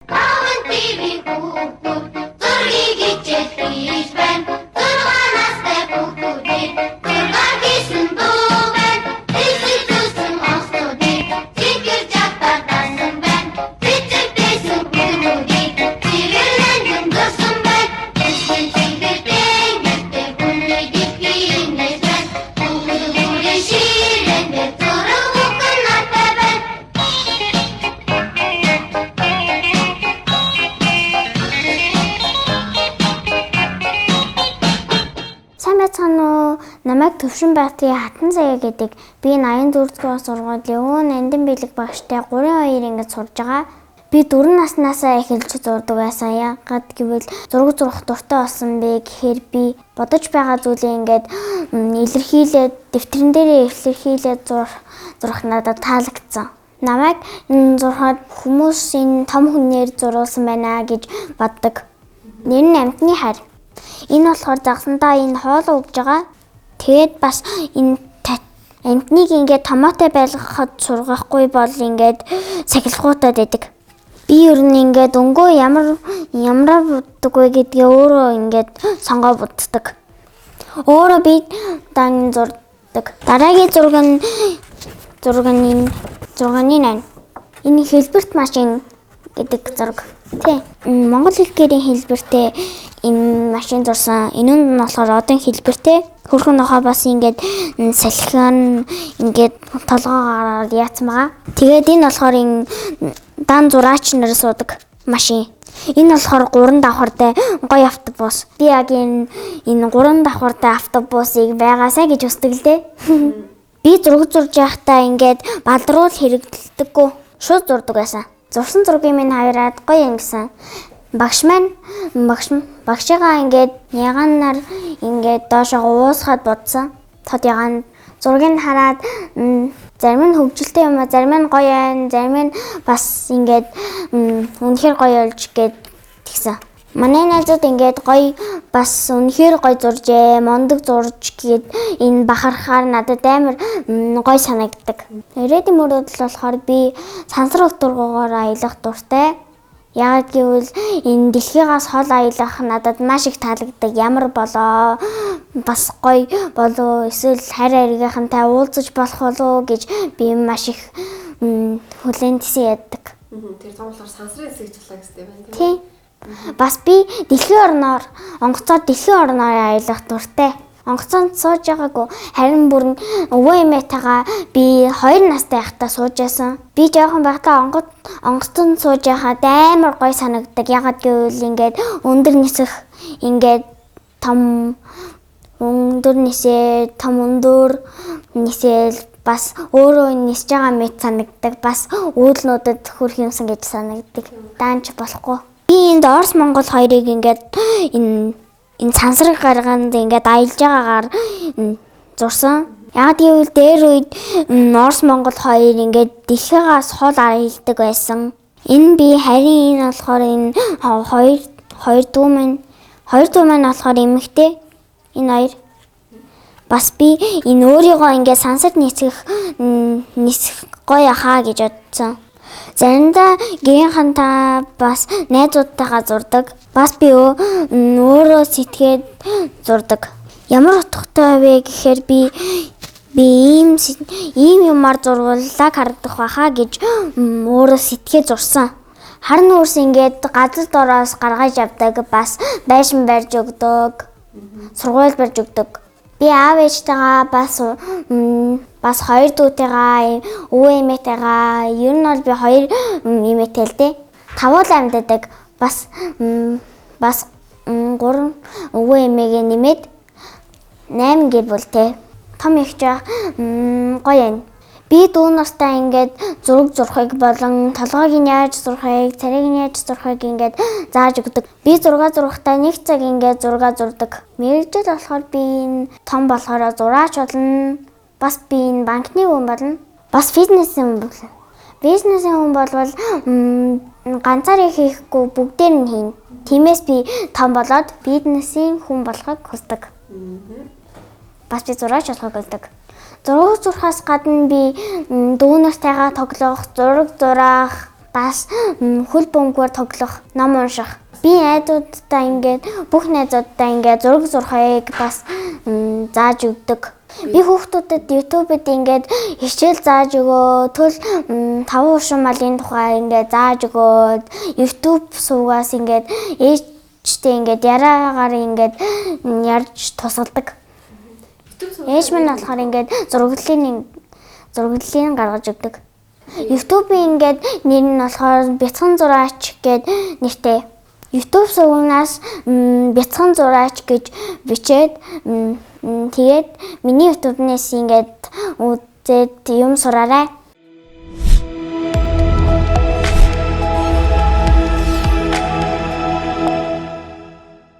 Таван ТV хүүхдүүд зургийг хичээл хийж байна. 6 настай хүүхдүүдийг зургаар хийсэн дуу байна. Тэсэг зүсэн онгоцнуудыг цэнхэр жавхтаар даасан байна. Цэцэг дээсэн хүүхдүүдийг цэвэр лангин зурсан байна. Тэсгэн цэнхэр тэнгэртэй хүнээ дэлхийн нээс байна. Хүүхэд бүрийн ширээн дээр зураг хүүхэн нартай байна. Сайн байцгаана уу? Намайг Төвшин Баатарын Хатан Заяа гэдэг. Би 84 дугаар сургуулийн Өвөн Нандин бэлэг багштай 3-2 ангид сурж байгаа. Би 4 наснаасаа эхэлж зурдаг байсан. Яагаад гэвэл зураг зурах дуртай болсон бэ гэхээр би бодож байгаа зүйлээ ингээд илэрхийлээд дэвтэрэн дээрээ илэрхийлээд зурах надад таалагдсан. Намайг зурхад хүмүүс энэ том хүнээр зуруулсан байна гэж боддог. Нэр нь Амьтны хайр. Энэ болохоор загсандаа энэ хоолоо өгж байгаа. Тэгээд бас энэ амьтныг ингээд томоотой байлгахад сургахгүй бол ингээд сахилгуудад байдаг. Би ер нь ингээд өнгөө ямараар буддаг вэ гэдгээ өөрөө ингээд сонгоо буддаг. Өөрөө би дан зурдаг. Дараагийн зураг нь зураг нь энэ зурганы 8. Энэ хэлбэрт машин гэдэг зураг. Тий. Монгол хэлбэрийн хэлбэртэй энэ машин зурсан. Энэ нь болохоор одон хэлбэртэй. Хөрхөн нохоо бас ингээд салхин ингээд толгоо гараад яатсан байгаа. Тэгээд энэ болохоор энэ дан зураач нар суудаг машин. Энэ болохоор 3 давхартай гоё автобус. Би яг энэ 3 давхартай автобусыг байгаасаа гэж хүсдэг л дээ. Би зураг зурж байхдаа ингээд балруул хэрэглэдэггүй. Шууд зурдаг байсан. Зурсан зургийг минь хараад гоё юм гэсэн. Багш маань багшигаа ингээд ягаанаар ингээд доошоо уусгаад бодсон. Тод ягаан зургийг хараад зарим нь хөгжилтэй юм а, зарим нь гоё байна, зарим нь бас ингээд үнэхээр гоё болж гээд тэгсэн. Манай найзууд ингээд гоё бас үнэхээр гоё зуржээ, мундаг зурж гээд энэ бахархаар надад амар гоё санагддаг. Ирээдүйн мөрөөдөл болохоор би сансар өтөргөөр аялах дуртай. Яагаад гэвэл энэ дэлхийгээс хол аялах надад маш их таалагддаг. Ямар болоо бас гоё болов эсвэл хайр хайргийнхантай уулзаж болох болов гэж би маш их хүлээн тэсэн яддаг. Тэр зам болохоор сансрын хэсэг чулаа гэсэн юм байна тийм. Тий. Бас би дэлхийн орноор онгоцоор дэлхийн орноор аялах дуртай. Онгоцонд сууж байгаагүй. Харин бүр өвөө эмээтэйгээ би 2 настай байхдаа сууж байсан. Би жоохон байхдаа онгоцонд сууж байхад амар гоё санагддаг. Яагаад гэвэл ингээд өндөр нисэх ингээд том өндөр нисээ том өндөр нисээл бас өөрөө нисэж байгаа мэт санагддаг. Бас үүлнүүдэд хөрх юмсан гэж санагддаг. Даанч болохгүй. Би энд Орос Монгол хоёрыг ингээд энэ сансар гарганд ингээд аялж байгаагаар зурсан. Яг гэвэл дээр үед Орос Монгол хоёр ингээд дэлхийгээс хол аялдаг байсан. Энэ би харин энэ болохоор энэ хоёр дүү маань болохоор эмэгтэй. Энэ хоёр. Бас би энэ өөрийгөө ингээд сансарт нисэх гоё хаа гэж бодсон. Заримдаа гэрийнхэнтэй бас найзуудтайгаа зурдаг. Бас би өөрөө сэтгээд зурдаг. Ямар утгатай вэ гэхээр би ийм юмар зурвал лаг харагдах байхаа гэж өөрөө сэтгээ зурсан. Хар нүүрс ингээд газар дороос гаргаж явдаг, бас байшин барьж өгдөг, сургууль барьж өгдөг. Би аав ээжтэйгээ бас хоёр дүүтэйгээ, өвөө эмээтэйгээ, ер нь бол би хоёр эмээтэй л дээ. 5 л амьддаг. Бас 3 өвөө эмээгээ нэмээд 8 гэр бүлтэй. Том их жаа гоё юм. Би дүү нартай ингээд зураг зурхыг болон толгойг нь яаж зурхыг, царайг нь яаж зурхыг ингээд зааж өгдөг. Би зураг зурхтаа нэг цаг ингээд зураг зурдаг. Мэргэжил болохоор би энэ том болохоор зураач болно. Бас би энэ банкны хүн болно. Бас бизнесийн хүн болно. Бизнесийн хүн болвол ганцаараа хийхгүй бүгдээр нь хийнэ. Тиймээс би том болоод бизнесийн хүн болохыг хүсдэг. Бас би зураач болохыг хүсдэг. Зураг зурхаас гадна би дүү нартайгаа тоглох, зураг зурах, Бас хөл бөмбөгөөр тоглох, ном унших. Би найзуудтай ингээд бүх найзуудтай ингээд зураг зурхайг бас зааж өгдөг. Би хүүхдүүдэд YouTube-д ингээд хичээл зааж өгөө, төл таван уршин малын тухай ингээд зааж өгөөд YouTube суугаас ингээд ээжтэй ингээд яриагаар ингээд ярьж тусалдаг. Ээж минь болохоор ингээд зураглалыг гаргаж өгдөг. YouTube-ийн ингээд нэр нь болохоор Бяцхан зураач гээд нэртэй. YouTube сувгнаас Бяцхан зураач гэж бичээд тэгээд миний YouTube-нээс ингээд үзээд юм сураарай.